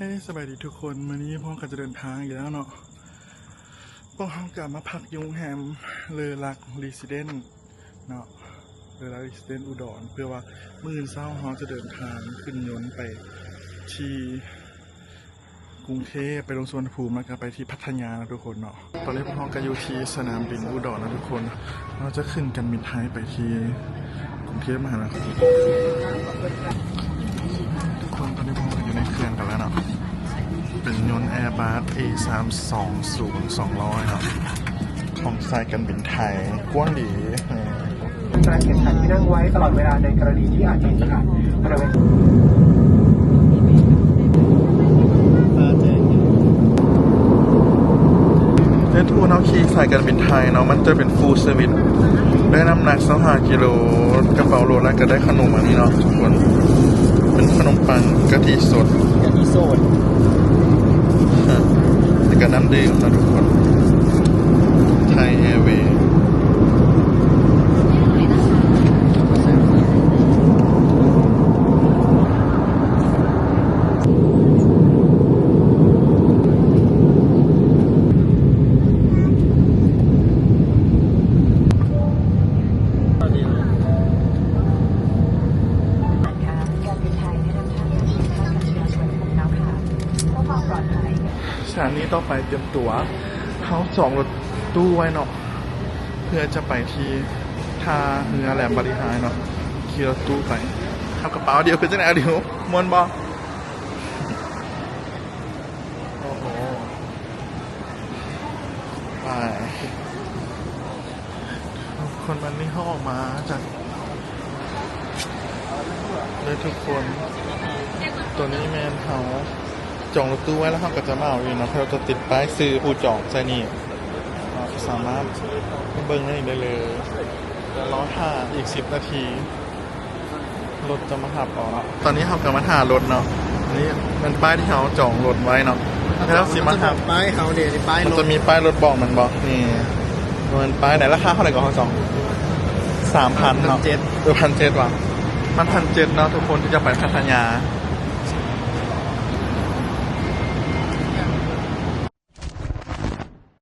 ເອີ ສະບາຍດີທຸກຄົນ, ມື້ນີ້ພວກເຮົາກໍຈະເດີນທາງອີກແລ້ວເນາະ. ພວກເຮົາກໍມາພັກຢູ່ໂຮງແຮມເລີລັກຣີຊິເດັນເນາະ, ເລີລັກຣີຊິເດັນອຸດອນ ເພື່ອວ່າມື້ອື່ນເຊົ້າເຮົາຈະເດີນທາງຂຶ້ນຍົນໄປທີ່ກຸງເທບ ໄປລົງສຸວັນນະພູມ ແລ້ວກໍໄປທີ່ພັດທະຍາເນາະທຸກຄົນເນາະ. ຕອນນີ້ພວກເຮົາກໍຢູ່ທີ່ສະໜາມບິນອຸດອນເນາະທຸກຄົນ. ເຮົາຈະຂຶ້ນການບິນໄທໄປທີ່ກຸງເທບມະຫານະຄອນ. ທຸກຄົນ ຕອນນີ້ພວກເຮົາກໍຢູ່ໃນເຄື່ອງກັນແລ້ວເນາະ, ເປັນຍົນແອບັສເອສາມສອງສູນສອງຮ້ອຍເນາະ ຂອງສາຍການບິນໄທ, ກວ້າງດີ. การเก็บตั๋วที่นั่งไว้ตลอดเวลาในกรณีที่อาจติดขัดบริเวณ ເອີ ທຸກຄົນ ເຮົາຂີ່ສາຍການບິນໄທເນາະ, ມັນຈະເປັນຟູລເຊີວິດ ໄດ້ນ້ຳໜັກຊາວຫ້າກິໂລ, ກະເປົາໂຫຼດ ແລ້ວກໍໄດ້ຂະໜົມອັນນີ້ເນາະທຸກຄົນ, ເປັນຂະໜົມປັງກະທິສົດ ກະທິສົດ ແລ້ວກໍນ້ຳດື່ມເນາະທຸກຄົນ. ໄທແອເວ ສະຖານີຕໍ່ໄປຕຽມຕົວ, ເຮົາຈອງລົດຕູ້ໄວ້ເນາະ ເພື່ອຈະໄປທີ່ທ່າເຮືອແຫຼມບາລີໄຮເນາະ, ຂີ່ລົດຕູ້ໄປ. ເອົາກະເປົາອາດິວ ເປັນຈັ່ງໃດອາດິວ ມ່ວນບໍ່? ໂອ້ໂຫ ໄປ. ທຸກຄົນ ວັນນີ້ເຮົາອອກມາຈາກ ເດີທຸກຄົນ, ໂຕນີ້ແມ່ນເຮົາຈອງລົດຕູ້ໄວ້ ແລ້ວເຮົາກໍຈະມາເອົາເອງເນາະ. ເຮົາຈະຕິດປ້າຍຊື່ຜູ້ຈອງໃສ່ນີ້ເນາະ, ສາມາດເບິ່ງໄດ້ເລີຍ. ແລ້ວລໍຖ້າອີກສິບນາທີ ລົດຈະມາຮັບເອົາເນາະ. ຕອນນີ້ເຮົາກໍມາຖ້າລົດເນາະ, ນີ້ແມ່ນປ້າຍທີ່ເຮົາຈອງລົດໄວ້ເນາະ, ແລ້ວຊິມາຮັບ. ປ້າຍເຮົາເດ ປ້າຍລົດ ມັນຈະມີປ້າຍລົດບອກແມ່ນບໍ່? ນີ້ ແມ່ນປ້າຍໃດ? ລາຄາເທົ່າໃດກໍເຮົາຈອງ? ສາມພັນເນາະ. ເອີ ພັນເຈັດຫວາ? ມັນພັນເຈັດເນາະທຸກຄົນ ທີ່ຈະໄປພັດທະຍາ.